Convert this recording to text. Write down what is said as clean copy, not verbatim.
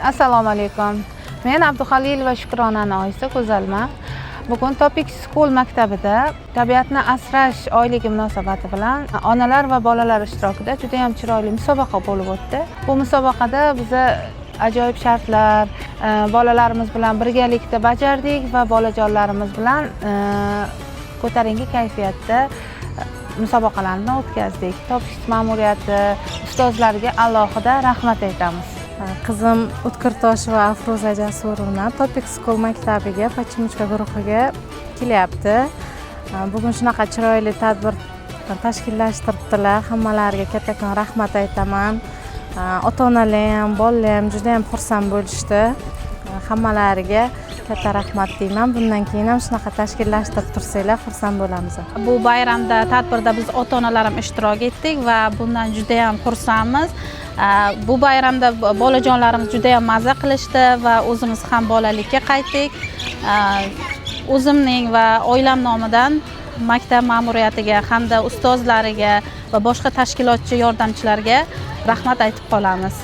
Assalomu alaykum. Men Abduhalilova Shukronani oyisi Go'zalman. Bugun Topic School maktabida tabiatni asrash oyligi munosabati bilan onalar va bolalar ishtirokida juda ham chiroyli musobaqa bo'lib o'tdi. Bu musobaqada biza ajoyib shartlar bolalarimiz bilan birgalikda bajardik va bolajonlarimiz bilan ko'tarinki kayfiyatda musobaqalarni o'tkazdik. Topic ma'muriyati, ustozlarga alohida rahmat aytamiz. Qizim O'tkir Tosheva Afruza Jasurovna Topic School maktabiga Почемучка guruhiga kelyapti. Bugun shunaqa chiroyli tadbir tashkillashtiribdilar. Hammalariga kattakon rahmat aytaman. Ota onalar ham, bolalar ham juda ham xursand bo'lishdi. Hammalariga katta rahmat deyman. Bundan keyin ham shunaqa tashkillashtirib tursanglar, xursand bo'lamiz. Bu bayramda, tadbirda biz ota onalar ham ishtirok etdik va bundan juda ham xursandmiz. Bu bayramda bolajonlarimiz juda ham maza qilishdi va o'zimiz ham bolalikka qaytdik. O'zimning va oilam nomidan maktab ma'muriyatiga hamda ustozlariga va boshqa tashkilotchi yordamchilarga rahmat aytib qolamiz.